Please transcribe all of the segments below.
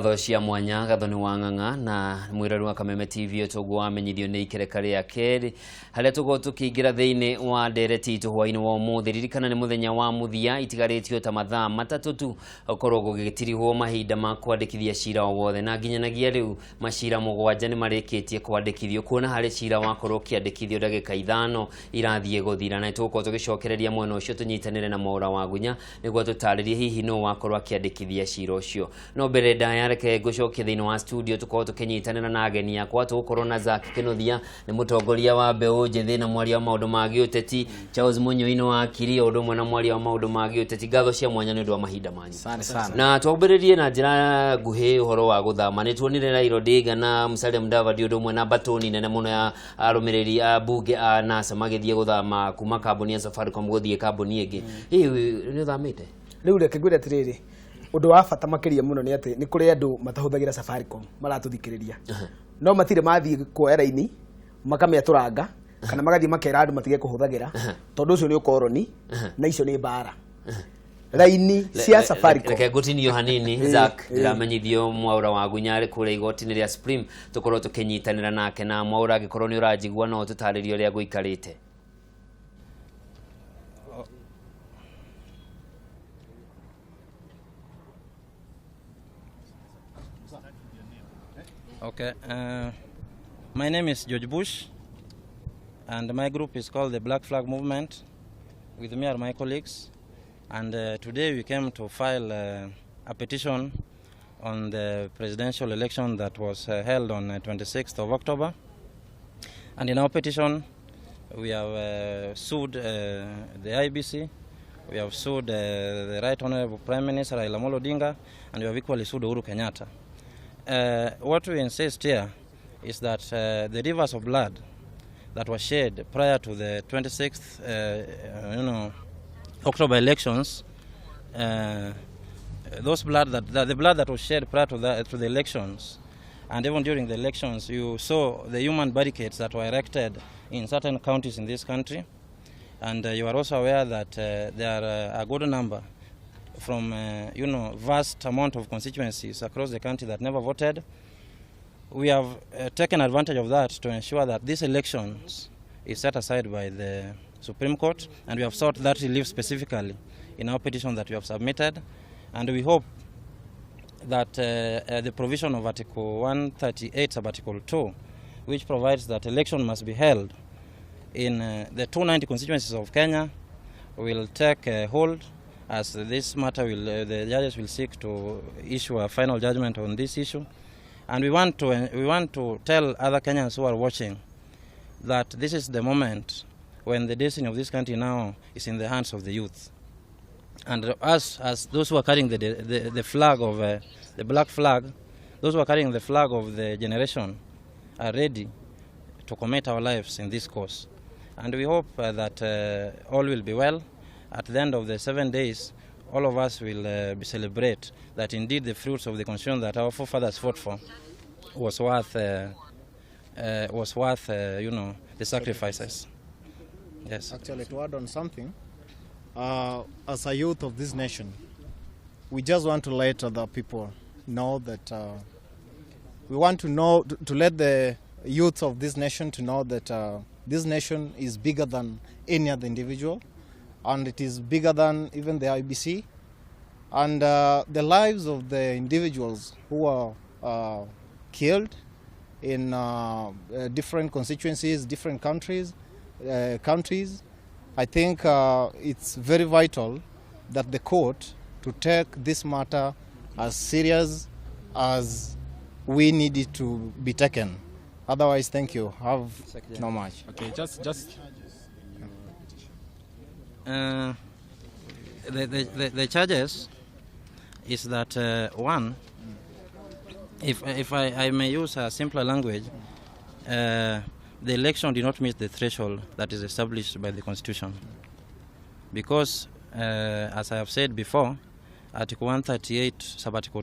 Ngatho cia mwanya Gathoni wa Ng'ang'a na mwĩrori wa Kameme TV ũtoguo wamenyithio nĩ ikereka rĩa kerĩ harĩa tũgũkorwo tũkĩingĩra thĩinĩ wa ndereti itũ hwainĩ wa ũmũthĩ. Ririkana nĩ mũthenya wa mũthia, itigarĩtio ta mathaa matatũ tu ũkorwo gũgĩtirihwo mahinda ma kwandĩkithia cira o wothe, na nginyanagia rĩu macira mũgwanja nĩ marĩkĩtie kwandĩkithio, kuona harĩ cira wakorwo ũkĩandĩkithio ndagĩka 5 irathiĩ gũthira, na tũgũkorwo tũgĩcokereria mwena ũcio tũnyitanĩre na Mwaũra wa Gunya nĩguo tũtarĩrie hihi nũ wakorwo akĩandĩkithia cira ũcio. No mbere ndaya reke ngũcokie thĩinĩ wa studio tũkorwo tũkĩnyitanĩra na ageni akwa. Tũgũkorwo na Zack Kinuthia, nĩ mũtongoria wa mbeũ njĩthĩ na mwaria wa maũndũ ma gĩũteti, Charles Mũnyoi nĩ wakiri o ũndũ ũmwe na mwaria wa maũndũ ma gĩũteti. Ngatho cia mwanya nĩ ũndũ wa mahinda manyu. Asante sana. Na twambĩrĩrie na njĩra nguhĩ ũhoro wa gũthama. Nĩ tuonire Raila Odinga na Musalia Mudavadi ũndũ ũmwe na mbatũni nene mũno ya arũmĩrĩri a mbunge a NASA magĩthiĩ gũthama kuma kambuni ya Safaricom gũthiĩ kambuni ĩngĩ. Hihi nĩ ũthamĩte? Rĩu reke ngwĩre atĩrĩrĩ, ũndũ wa bata makĩria mũno nĩ atĩ nĩ kũrĩ andũ matahũthagĩra Safaricom maratũthikĩrĩria, no matirĩ mathiĩ kuoya raini makamĩatũranga kana magathiĩ makera andũ matige kũhũthagĩra, tondũ ũcio nĩ ũkoroni na icio nĩ mbara raini cia Safaricom. Reke ngũtinio hanini Zack, ndĩramenyithio Mwaũra wa Gunya arĩ kũrĩa igoti-inĩ rĩa Supreme, tũkorwo tũkĩnyitanĩra nake. Na Mwaũra, angĩkorwo nĩ ũranjigua, no ũtũtarĩrie ũrĩa gũikarĩte. Okay. My name is George Bush, and my group is called the Black Flag Movement. With me are my colleagues, and today we came to file a petition on the presidential election that was held on 26th of October. And in our petition, we have sued the IEBC, we have sued the Right Honorable Prime Minister Raila Amolo Odinga, and we have equally sued Uhuru Kenyatta. What we insist here is that the rivers of blood that were shed prior to the 26th October elections, those blood that, that the blood that was shed prior to the elections, and even during the elections, you saw the human barricades that were erected in certain counties in this country, and you are also aware that there are a good number from vast amount of constituencies across the country that never voted. We have taken advantage of that to ensure that these elections is set aside by the Supreme Court, and we have sought that relief specifically in our petition that we have submitted, and we hope that the provision of Article 138, sub-Article 2, which provides that election must be held in the 290 constituencies of Kenya, will take hold, as this matter will, the judges will seek to issue a final judgment on this issue. And we want to tell other Kenyans who are watching that this is the moment when the destiny of this country now is in the hands of the youth. And us, as those who are carrying the flag of the black flag, those who are carrying the flag of the generation, are ready to commit our lives in this cause. And we hope that all will be well. At the end of the 7 days, all of us will be celebrate that indeed the fruits of the constitution that our forefathers fought for was worth the sacrifices. Yes. Actually, to add on something, as a youth of this nation, we just want to let other people know that we want to know to let the youth of this nation to know that this nation is bigger than any other individual, and it is bigger than even the IEBC, and the lives of the individuals who are killed in different constituencies, different countries. I think it's very vital that the court to take this matter as serious as we need it to be taken. Otherwise, thank you. Have no much. Okay, just The charges is that one, if I may use a simpler language, the election did not meet the threshold that is established by the Constitution. Because, as I have said before, Article 138, sub-article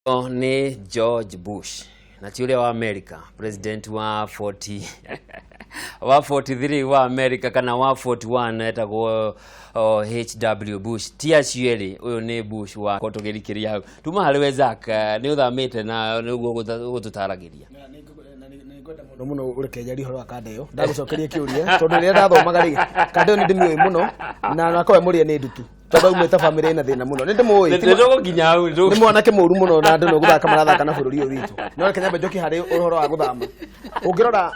Nĩ George Bush na ti ũrĩa wa America, president wa 40 Wa 43 wa America kana wa 41 etagwo HW Bush, ti acio erĩ, ũyũ nĩ Bush wa tũgĩrikĩria hau. Tuma harĩ we Zack, nĩ ũthamĩte na nĩguo ũgũtũtaragĩria. Nĩngwenda mũno mũno ũreke njarie ũhoro wa kanda ĩyo, ndagũcokeria kĩũria, tondũ rĩrĩa ndathomaga rĩ, kanda ĩyo nĩ ndĩmĩũĩ mũno, na nakorwo mũrĩa nĩ ndutu, tondũ aumĩte bamĩrĩ ĩna thĩna mũno, nĩ ndĩmũĩ. Nĩ tũgũkinya hau. Nĩ mwanake mũru mũno na andũ nĩ gũthaka marathaka na bũrũri ũyũ witũ. No reke nyambe njoke harĩ ũhoro wa gũthama. Ũngĩrora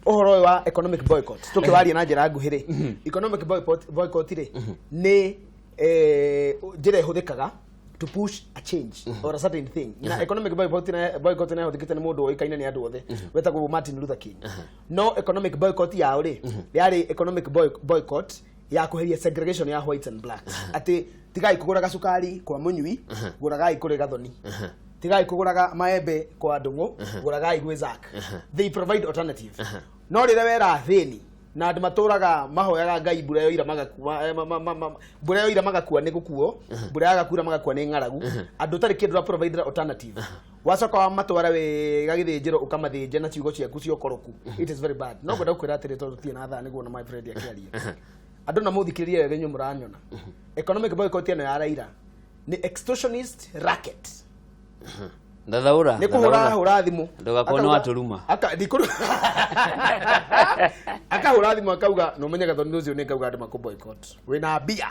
ũhoro ũyũ wa economic boycott, tũkĩwaria na njĩra nguhĩ rĩ, economic boycott rĩ, nĩ njĩra ĩhũthĩkaga to push a change or a certain thing. Na economic boycott na ĩhũthĩkĩte nĩ mũndũ ũĩkaine nĩ andũ othe wetagwo Martin Luther King. No economic boycott yao rĩ, yarĩ economic boycott ya kweheria segregation ya whites and blacks, atĩ tigai kũgũraga cukari kwa mũnyui, gũragai kũrĩ Gathoni, tigai kũgũraga maembe kwa Ndũng'ũ, gũragai gwĩ Zack. They provide alternative. No rĩrĩa wera athĩni na andũ matũraga mahoyaga Ngai mbura yoira magakua, mbura yoira magakua nĩ gũkuo, mbura yaga kura magakua nĩ ng'aragu, andũ ũtarĩ kĩndũ ũra provide alternative, wacoka wamatwara wega gĩthĩnjĩro, ũkamathĩnja na ciugo ciaku cia ũkoroku. It is very bad. No ngwenda gũkwĩra atĩrĩ, tondũ tũtirĩ na thaa, nĩguo na my friend akĩaria, andũ na mũthikĩrĩrie wega inyuĩ mũranyona, economic boycott ĩno ya Raila nĩ extortionist racket. Thathaũra. Nĩ kũhũra hũra thimũ. Ndũgakorwo nĩ watũruma. Akahũra thimũ akauga, no menye Gathoni rũciũ nĩ ngauga andũ makũ boycott, wĩna mbia,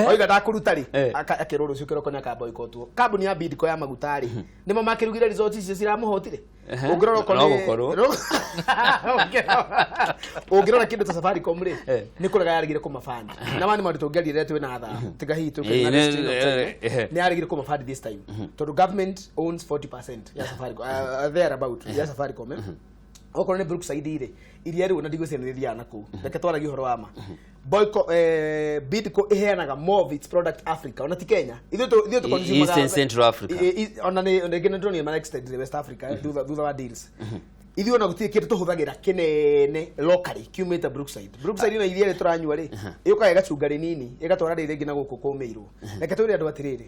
oiga ndakũruta rĩ, akĩrwo rũciũ kĩroko nĩ aka boycottwo. Kambuni ya Bidco ya maguta rĩ, nĩmo makĩrugire results icio ciramũhotire. Ũngĩrora okorwo No gũkorwo. Ũngĩrora kĩndũ ta Safaricom rĩ, nĩ kũrega yaregire kũmabandi, na mani maũndũ tũngĩaria rĩrĩa twĩna thaa, tiga hihi tũkĩrĩ na restraint of time. Nĩ yaregire kũmabandi this time tondũ government owns 40% ya Safaricom, there about ya Safaricom. Okorwo nĩ Brookside rĩ, iria rĩu na ndigwĩciria nĩ rĩthiaga na kũu. Reke twaragie ũhoro wa ma. Boycott, Bidco ĩheanaga more of its product Africa, ona ti Kenya. Ithuĩ tũ consume East and Central Africa. Ona nĩ rĩngĩ nĩ ndĩronire mara extend West Africa, thutha wa deals. Ithuĩ ona gũtirĩ kĩndũ tũhũthagĩra kĩnene locally kiumĩte Brookside. Brookside na iria rĩ tũranyua rĩ, ĩũkaga ĩgacunga rĩnini, ĩgatwara rĩrĩ rĩngĩ na gũkũ kũmĩirwo. Reke twĩre andũ atĩrĩrĩ,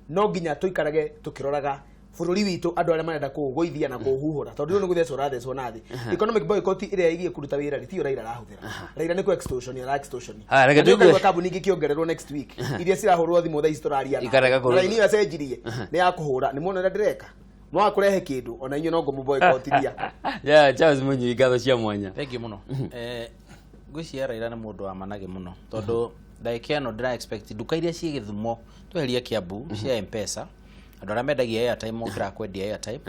no nginya tũikarage tũkĩroraga bũrũri witũ, andũ arĩa marenda kũũgũithia na kũũhuhũra, tondũ rĩu nĩ gũthecwo ũrathecwo na thĩ. Economic boycott ĩrĩa ĩgiĩ kũruta wĩra rĩ, tiyo Raila arahũthĩra. Raila nĩ kũ extortion ara extortion. Haya, reke Na nĩ tũigue. ũkaigua kambuni ingĩ ikĩongererwo next week, iria cirahũrwo thimũ thaa ici tũraria nawe. Ikarega kũrũga. Raini ĩyo acenjirie nĩ ya kũhũra, nĩ muona ũrĩa ndĩreka, mwaga kũrehe kĩndũ ona inyuĩ no ngũmũ-boycottithia. Yeah, Charles Mũnyui, ngatho cia mwanya. Thank you mũno. Ngwĩciria Raila nĩ mũndũ wa manage mũno, tondũ ndagĩka ĩno ndĩra expect nduka iria ciĩ Gĩthumo, tweherie Kiambu, cia Mpesa, andũ arĩa mendagia airtime mokĩra kwendia airtime,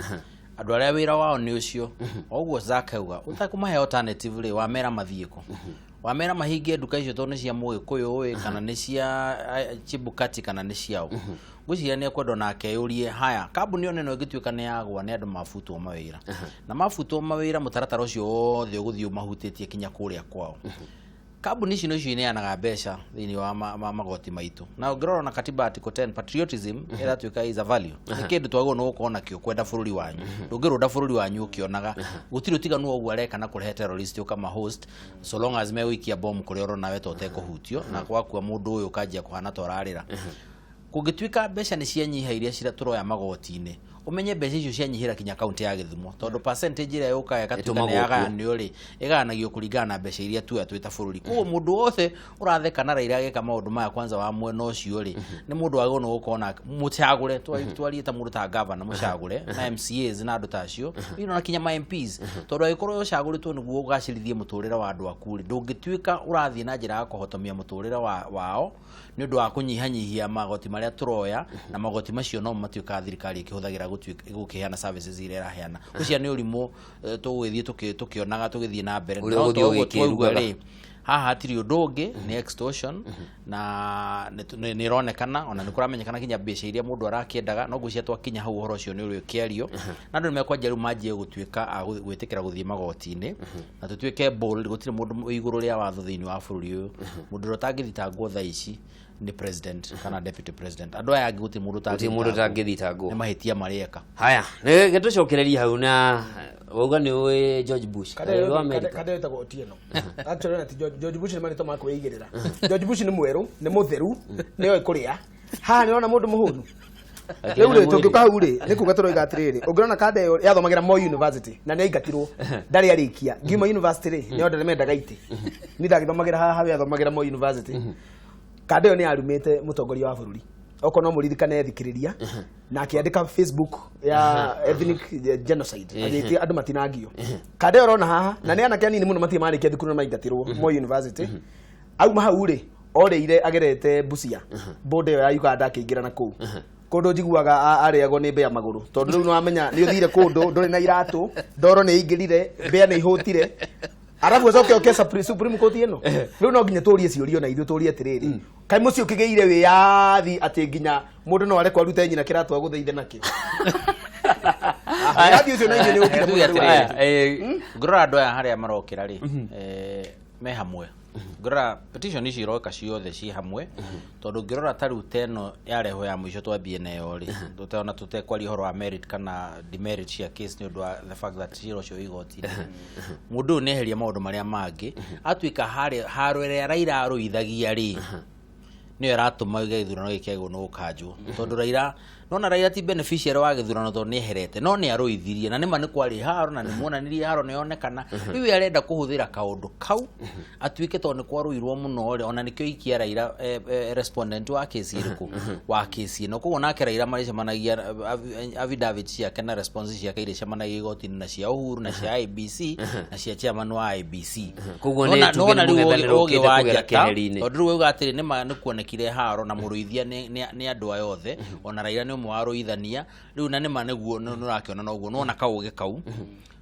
andũ arĩa wĩra wao nĩ ũcio o ũguo Zack auga, ũtakũmahe alternative rĩ, wamera mathiĩ kũ? Wamera mahingie nduka icio tondũ nĩ cia Mũgĩkũyũ ĩ, kana nĩ cia Chebukati, kana nĩ ciao? Ngwĩciria nĩ ekwenda onake eyũrie, haya, kambuni ĩyo nene ĩngĩtuĩka nĩ yagwa, nĩ andũ mabutwo mawĩra, na mabutwo mawĩra, mũtaratara ũcio wothe ũgũthiĩ ũmahutĩtie kinya kũrĩa kwao. Kambuni ici nĩcio ineanaga mbeca thĩinĩ wa magoti maitũ, na ũngĩrora na katiba article 10, patriotism ĩratuĩka is a value, nĩ kĩndũ twagĩrĩirwo nĩ gũkorwo nakĩo, kwenda bũrũri wanyu. Ndũngĩrũnda bũrũri wanyu ũkĩonaga gũtirĩ ũtiganu wa ũguo areka na kũrehe terrorist ũkama host, so long as megũikia bomu kũrĩa ũrona we ta ũtekũhutio, na gwakua mũndũ ũyũ ũkanjia kũhana ta ũrarĩra. Kũngĩtuĩka mbeca nĩ cianyiha iria tũroya magoti-inĩ, ũmenye mbeca icio cianyihĩra kinya kaunti ya Gĩthumo, tondũ percentage ĩrĩa yũkaga ĩgatuĩka nĩ Ĩtũmagwo kuo. yagayanio rĩ, ĩgayanagio kũringana na mbeca iria tuoya twĩ ta bũrũri. Koguo mũndũ wothe ũratheka na Raila agĩka maũndũ maya, kwanza wa mwena ũcio rĩ, nĩ mũndũ wagĩrĩirwo nĩ gũkorwo na mũcagũre, twarie ta mũndũ ta governor mũcagũre, na MCAs na andũ ta acio, na kinya ma MPs, tondũ angĩkorwo ũcagũrĩtwo nĩguo ũgacĩrithie mũtũrĩre wa andũ aku rĩ, ndũngĩtuĩka ũrathiĩ na njĩra ya kũhotomia mũtũrĩre wao nĩ ũndũ wa kũnyihanyihia magoti marĩa tũroya, na magoti macio no matuĩkaga thirikari ĩkĩhũthagĩra gũkĩheana services iria ĩraheana. Ũcio nĩ ũrimũ, tũgũgĩthiĩ tũkĩonaga tũgĩthiĩ na mbere. Ũrĩa No ũgũthiĩ to ũguo twaigua ũgĩkĩrugaga. rĩ, haha hatirĩ ũndũ ũngĩ, nĩ extortion, na nĩ ĩronekana ona nĩ kũramenyekana kinya mbeca iria mũndũ arakĩendaga. No ngwĩciria twakinya hau ũhoro ũcio nĩ ũrĩ ũkĩario, na andũ nĩ mekwanjia rĩu manjie gũtuĩka a gwĩtĩkĩra gũthiĩ magoti-inĩ, na tũtuĩke bold. Gũtirĩ mũndũ wĩ igũrũ rĩa watho thĩinĩ wa bũrũri ũyũ. Mũndũ ũrĩa ũtangĩthitangwo thaa ici nĩ president kana deputy president. Andũ aya angĩ gũtirĩ mũndũ Gũtirĩ mũndũ ũtangĩthitangwo. Nĩ mahĩtia mareka. Haya, nĩ tũcokererie hau, na wauga nĩ ũĩ George Bush wa America. Kada wĩtagwo Otieno. Actually na ti George, George Bush nĩ marĩtwa ma kwĩigĩrĩra. George Bush nĩ mwerũ, nĩ mũtheru, nĩ oĩ kũrĩa. Haha nĩ ũrona mũndũ mũhũnu. Rĩu rĩ, tũngĩũka hau rĩ, nĩ kuga tũroiga atĩrĩrĩ, ũngĩrona kanda ĩyo yathomagĩra Moi University na nĩ aingatirwo, ndarĩ arĩkia. Ngiuma university rĩ, nĩ andũ arĩa mendaga itĩ. Niĩ ndagĩthomagĩra haha, we athomagĩra Moi University. Kanda ĩyo nĩ yarumĩte mũtongoria wa bũrũri, okorwo no mũririkane thikĩrĩria, na akĩandĩka Facebook ya ethnic genocide, agĩtia andũ matinangio. Kanda ĩyo ũrona haha, na nĩ anake anini mũno matirĩ marĩkia thukuru na maingatirwo Moi University. Auma hau rĩ, orĩire agerete Busia, border ĩyo ya Uganda, akĩingĩra na kũu kũndũ njiguaga arĩagwo nĩ mbĩa magũrũ, tondũ rĩu nĩwamenya nĩ ũthire kũndũ ndũrĩ na iratũ, ndoro nĩ ĩingĩrire, mbĩa nĩ ihũtire, arabu ũcoke ũke Supreme Court ĩno. Rĩu no nginya tũrie ciũria na ithuĩ tũrie atĩrĩrĩ, kaĩ mũciĩ ũkĩgĩire wĩyathi atĩ nginya mũndũ no arekwo arute nyina kĩratũ agũtheithe nakĩo? Wĩyathi ũcio na ithuĩ nĩ ũkire Tuge mũno rĩu. atĩrĩrĩ, ngĩrora andũ aya harĩa marokĩra rĩ, me hamwe. Ngĩrora petition ici iroka ciothe ci hamwe, tondũ ngĩrora ta rĩu ta ĩno yarehwo ya mũico twambie nayo rĩ, tũtona tũtekwaria ũhoro wa merit kana demerit cia case, nĩ ũndũ wa the fact that cira ũcio wĩ igoti-inĩ, mũndũ ũyũ nĩeheria maũndũ marĩa mangĩ, atuĩka harĩa haro ĩrĩa Raila arũithagia rĩ, nĩyo ĩratũma gĩthurano gĩkĩ kĩagĩrĩirwo nĩ gũkanjwo, tondũ Raila nona Raila ti beneficiary wa gĩthurano, tondũ nĩ eherete, no nĩ arũithirie na nĩma nĩ kwarĩ haro na nĩ muonanirie haro nĩ yonekana. Rĩu we arenda kũhũthĩra kaũndũ kau atuĩke tondũ nĩ kwarũirwo mũno rĩ, ona nĩkĩo ikia Raila respondent wa kesi ĩrĩkũ wa kesi ĩno. Koguo nake Raila marĩcemanagia, affidavit ciake na response ciake irĩcemanagia igoti-inĩ na cia Uhuru na cia IEBC na cia chairman wa IEBC. Koguo nĩ tuge Nona nĩ rĩu mũng'ethanĩro ũgĩ ũkĩte wa kũgera njata, keheri-inĩ. Tondũ rĩu auga atĩrĩ, nĩma nĩ kuonekire haro na mũrũithia nĩ andũ aya othe, ona Raila nĩ ũmwe wa rũithania rĩu, na nĩma nĩguo nĩ ũrakĩona noguo nĩwona kaũgĩ kau.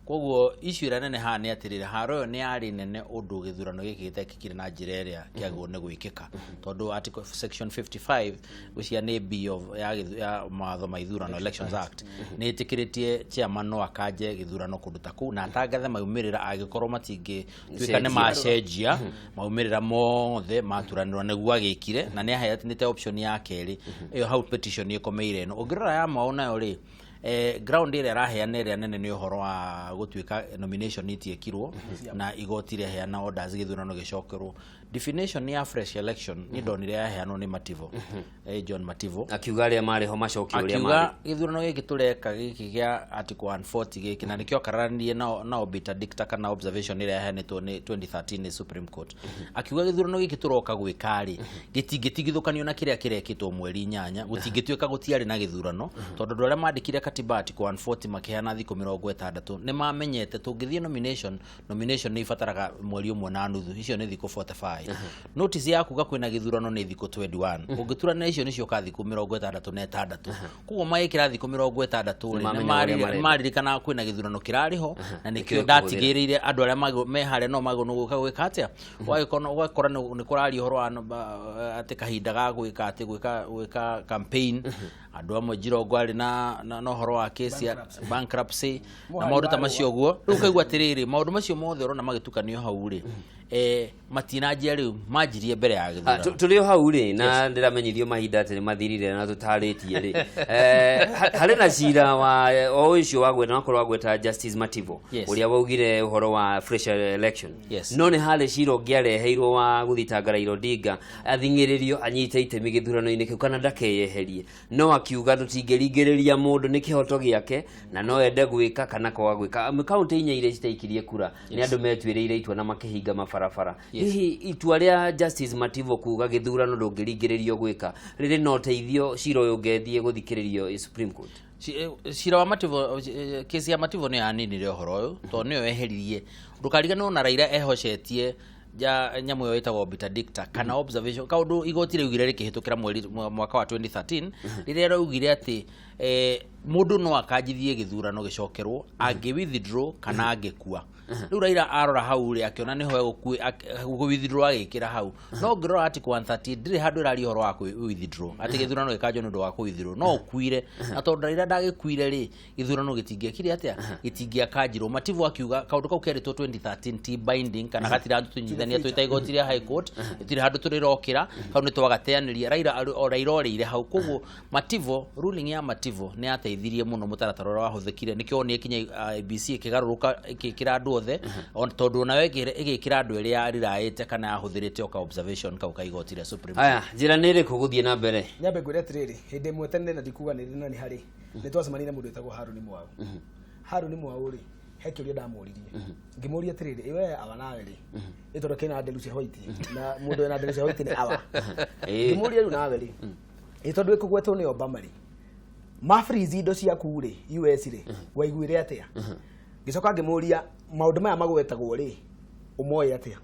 Koguo issue ĩrĩa nene haha nĩ atĩrĩrĩ, haro ĩyo nĩ yarĩ nene ũndũ gĩthurano gĩkĩ gĩtekĩkire na njĩra ĩrĩa kĩagĩrĩirwo nĩ gwĩkĩka, tondũ article section 55 gwĩcia nĩ B of ya mawatho ma ithurano, Elections Act, nĩ ĩtĩkĩrĩtie chairman no akanje gĩthurano kũndũ ta kũu na atangathe maumĩrĩra angĩkorwo matingĩtuĩka nĩ macenjia maumĩrĩra mothe maturanĩrwo. Nĩguo agĩkire na nĩ aheanĩte option ya kerĩ ĩyo hau petition ĩkomeire ĩno. Ũngĩrora ya mao nayo rĩ, ground ĩrĩa ĩraheana ĩrĩa nene nĩ ũhoro wa gũtuĩka nomination itiĩkirwo na igoti rĩaheana orders gĩthurano gĩcokerwo. Definition ya fresh election nĩ ndonire yaheanwo nĩ Mativo, John Mativo. Akiuga arĩa marĩ ho macokie ũrĩa Akiuga marĩ. Gĩthurano gĩkĩ tũreka gĩkĩ gĩa article 140 gĩkĩ na nĩkĩo akararanirie na obiter dicta kana observation ĩrĩa yaheanĩtwo nĩ 2013 nĩ Supreme Court. Akiuga gĩthurano gĩkĩ tũroka gwĩka rĩ, gĩtingĩtigithũkanio na kĩrĩa kĩrekĩtwo mweri 8, gũtingĩtuĩka gũtiarĩ na gĩthurano, tondũ andũ arĩa mandĩkire katiba article 140 makĩheana thikũ 60 nĩ mamenyete tũngĩthiĩ nomination, nomination nĩ ibataraga mweri ũmwe na nuthu, icio nĩ thikũ 45. Notice ya kuga kwĩna gĩthurano nĩ thikũ 21, ũngĩturana icio nĩcio ka thikũ 66. Koguo magĩkĩra thikũ 60 rĩ, Nĩmamenya ũrĩa marenda. Maririkana kwĩna gĩthurano kĩrarĩ ho na nĩkĩo Nĩkĩo. Ndatigĩrĩire andũ arĩa me harĩa no magĩrĩirwo nĩ gũka gwĩka atĩa. Ũgakora nĩ kũraria ũhoro wa atĩ kahinda ga gwĩka atĩ gwĩka campaign, andũ amwe Jirongo arĩ na ũhoro wa kesi ya bankruptcy na maũndũ ta macio ũguo. Rĩu ũkaigua atĩrĩrĩ, maũndũ macio mothe ũrona magĩtukanio hau rĩ, matinanjia rĩu manjirie mbere ya gĩthurano. Tũrĩ o hau rĩ, na ndĩramenyithio mahinda atĩ nĩ mathirire na tũtarĩtie rĩ, harĩ na cira wa o ũcio wagweta wakorwo wagweta Justice Mativo, ũrĩa waugire ũhoro wa fresh election. No nĩ harĩ cira ũngĩ areheirwo wa gũthitanga Raila Odinga athing'ĩrĩrio anyite itemi gĩthurano-inĩ kĩu kana ndakeyeherie, no akiuga tũtingĩringĩrĩria mũndũ, nĩ kĩhoto gĩake na no ende gwĩka kana kwaga gwĩka. Kaũntĩ inya iria citaikirie kura nĩ andũ metuĩrĩire itua na makĩhinga mabarabara. Hihi itua rĩa Justice Mativo kuga gĩthurano ndũngĩringĩrĩrio gwĩka rĩrĩ na ũteithio cira ũyũ ũngĩthiĩ gũthikĩrĩrio Supreme Court? Cira wa Mativo, kesi ya Mativo nĩ yaninire ũhoro ũyũ, tondũ nĩyo eheririe. Ndũkariganĩrwo na Raila ehocetie ja nyamũ ĩyo ĩtagwo obiter dicta kana observation, kaũndũ igoti rĩaugire rĩkĩhĩtũkĩra mweri mwaka wa 2013, rĩrĩa rĩaugire atĩ mũndũ no akanjithie gĩthurano gĩcokerwo angĩ withdraw kana angĩkua. Rĩu Raila arora hau rĩ, akĩona nĩho egũkue withdraw, agĩkĩra hau. No ngĩrora article 130 ndĩrĩ handũ ĩraria ũhoro wa kwĩ withdraw, atĩ gĩthurano gĩkanjwo nĩ ũndũ wa kũ withdraw no ũkuire. Na tondũ Raila ndagĩkuire rĩ, gĩthurano gĩtingĩekire atĩa, gĩtingĩakanjirwo. Mativo akiuga kaũndũ kau kerĩtwo 2013 ti binding kana gatiratũnyitithania twĩ ta igoti rĩa High Court, gũtirĩ handũ tũrĩrokĩra kau, nĩ twagateanĩria. Raila o Raila orĩire hau. Koguo Mativo, ruling ya Mativo nĩ yateithirie mũno mũtaratara ũrĩa wahũthĩkire, nĩkĩo wonire kinya IEBC ĩkĩgarũrũka ĩkĩkĩra andũ ciothe tondũ onayo ĩgĩkĩra andũ ĩrĩa riraĩte kana yahũthĩrĩte o ka observation kau ka igoti rĩa Supreme. Aya, njĩra nĩ ĩrĩkũ gũthiĩ na mbere? Nyambe ngwĩre atĩrĩrĩ, hĩndĩ ĩmwe tene, na ndikuga nĩ rĩ na nĩ harĩ, nĩ twacemanirie na mũndũ wĩtagwo Haruni Mwau. Haruni Mwau rĩ, he kĩũria ndamũririe, ngĩmũria atĩrĩrĩ, ĩ we awa nawe rĩ, ĩ tondũ kĩna nderu cia white, na mũndũ wĩna nderu cia white nĩ awa. Ngĩmũria, rĩu nawe rĩ, ĩ tondũ ĩkũgwetwo nĩ Obama rĩ, ma freeze indo ciaku rĩ US rĩ, waiguire atĩa? Ngĩcoka ngĩmũria, maũndũ maya magwetagwo rĩ, ũmoĩ atĩa?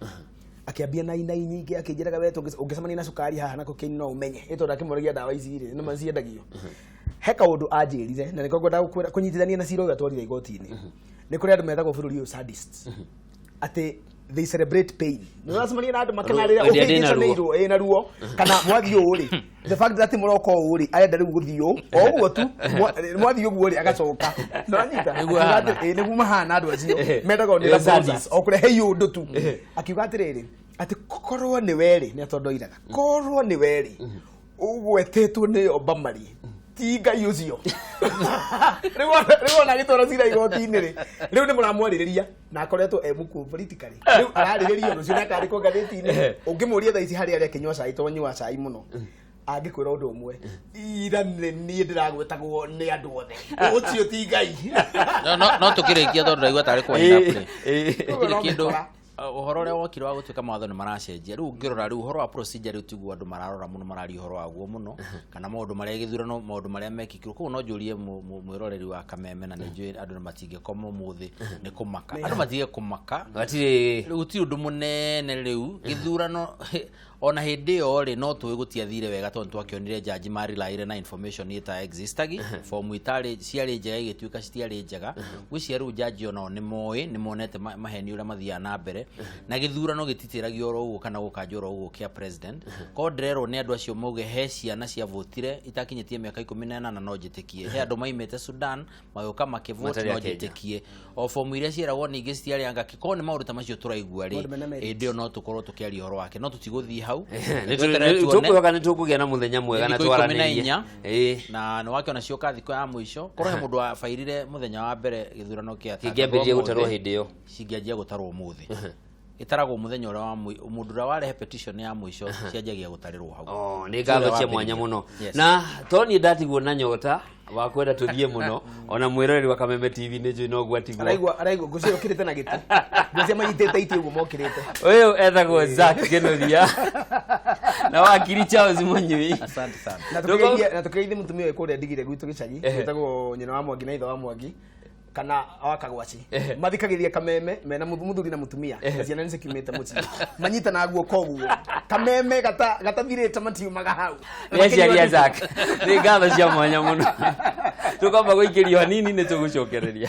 Akĩambia na inai nyingĩ, akĩnjĩraga we ũngĩcemania na cukari haha na cocaine no ũmenye, ĩ tondũ akĩmũragia ndawa ici rĩ, nĩ maciendagio. He kaũndũ anjĩrire na nĩko ngwenda gũkwĩra kũnyitithania na cira ũyũ atwarire igoti-inĩ. Nĩ kũrĩ andũ metagwo bũrũri ũyũ sadists, atĩ they celebrate pain. Nĩ ũracemania na andũ makenarĩra Hĩndĩ ĩrĩa ndĩna ruo. ũhĩngĩcanĩirwo ĩ na ruo kana mwathiĩ ũũ rĩ, the fact that mũroka ũũ rĩ, arenda rĩu gũthiĩ ũũ o ũguo tu, mwathiĩ ũguo rĩ, agacoka nĩwanyita. Nĩguo ahana. Ĩ, nĩguo mahana andũ acio mendaga Nĩ sadist. o kũrehe ũndũ tu. Akiuga atĩrĩrĩ, atĩ korwo nĩ werĩ, nĩ atondoiraga, korwo nĩ werĩ ũgwetetwo nĩ Obama rĩ, ti Ngai ũcio rĩu ona agĩtwara cira igoti-inĩ rĩ, rĩu nĩ mũramwarĩrĩria na akoretwo e mũkuũ politically. Rĩu ararĩrĩrio rũciũ nĩ akandĩkwo ngathĩti-inĩ. Ũngĩmũria thaa ici harĩa arĩa akĩnyua cai, to nyua cai mũno, angĩkwĩra ũndũ ũmwe, ira nĩ niĩ ndĩragwetagwo nĩ andũ othe, ũcio ti Ngai. No tũkĩrĩkia, tondũ ndaigua tarĩ kwa play. Ũguo gũtirĩ no kĩndũ mĩkora. Ũhoro ũrĩa wokire wa gũtuĩka mawatho nĩ maracenjia. Rĩu ũngĩrora rĩu ũhoro wa procedure, rĩu tiguo andũ mararora mũno, mararia ũhoro waguo mũno, kana maũndũ marĩa gĩthurano, maũndũ marĩa mekĩkirwo. Koguo no njũrie mwĩroreri wa Kameme, na nĩ njũĩ andũ nĩ matingĩkoma ũmũthĩ nĩ kũmaka, andũ matige kũmaka. Gatirĩ. Rĩu gũtirĩ ũndũ mũnene. Rĩu gĩthurano ona hĩndĩ ĩyo rĩ, no tũĩ gũtiathire wega, tondũ twakĩonire jaji marilaire na information ĩta existagi, fomu itarĩ ciarĩ njega igĩtuĩka citiarĩ njega. Gwĩciria rĩu jaji onao nĩ moĩ, nĩ monete maheni ũrĩa mathiaga na mbere, na gĩthurano gĩtitĩragio oro ũguo kana gũkanjwo oro ũguo kĩa president. Korwo ndĩrerwo nĩ andũ acio mauge he ciana ciavotire itakinyĩtie mĩaka 18, no njĩtĩkie. He andũ maimĩte Sudan magĩũka makĩvote, Matarĩ no a Kenya. njĩtĩkie. O fomu iria ciĩragwo ningĩ citiarĩ anga korwo nĩ maũndũ ta macio tũraigua rĩ, Maũndũ mena merit. Hĩndĩ ĩyo no tũkorwo tũkĩaria ũhoro wake, no tũtigũthiĩ hau. Tweterere tuone. Tũkwĩhoka nĩ tũkũgĩa na mũthenya mwega na Thikũ 14. twaranĩrie. Ĩĩ. Na nĩ wakĩona cioka thikũ ya mũico, korwo he mũndũ wabairire mũthenya wa mbere gĩthurano kĩa Kĩngĩambĩrĩria gũtarwo hĩndĩ ĩyo. Cingĩanjia gũtarwo ũmũthĩ. Ĩtaragwo mũthenya ũrĩa wa mũndũ ũrĩa warehe petition ya mũico, cianjagia gũtarĩrwo hau. Oh, nĩ ngatho cia mwanya Wambĩrĩria. mũno. Yes. Na to niĩ ndatigwo na nyota wa kwenda tũthiĩ mũno, ona mwĩroreri wa Kameme TV nĩ njũĩ noguo atigwo. Araigua ngũcio yũkĩrĩte na gĩtĩ, ngũcio manyitĩte itĩ ũguo mokĩrĩte. Ũyũ etagwo Zack Kĩnuthia na wakiri Charles Mũnyui. Asante sana. Na tũkĩgeithie mũtumia ũyũ kũrĩa ndigire gwitũ gĩcagi, wĩtagwo nyina wa Mwangi na ithe wa Mwangi kana wa Kagwaci, mathikagĩria Kameme mena mũthuri na mũtumia, na ciana nĩ cikiumĩte mũciĩ, manyitanaga guoko ũguo, Kameme gatathirĩte matiumaga hau. Nĩ aciari a Zack, nĩ ngatho cia mwanya mũno. Tũkwamba gũikĩrio hanini, nĩ tũgũcokereria.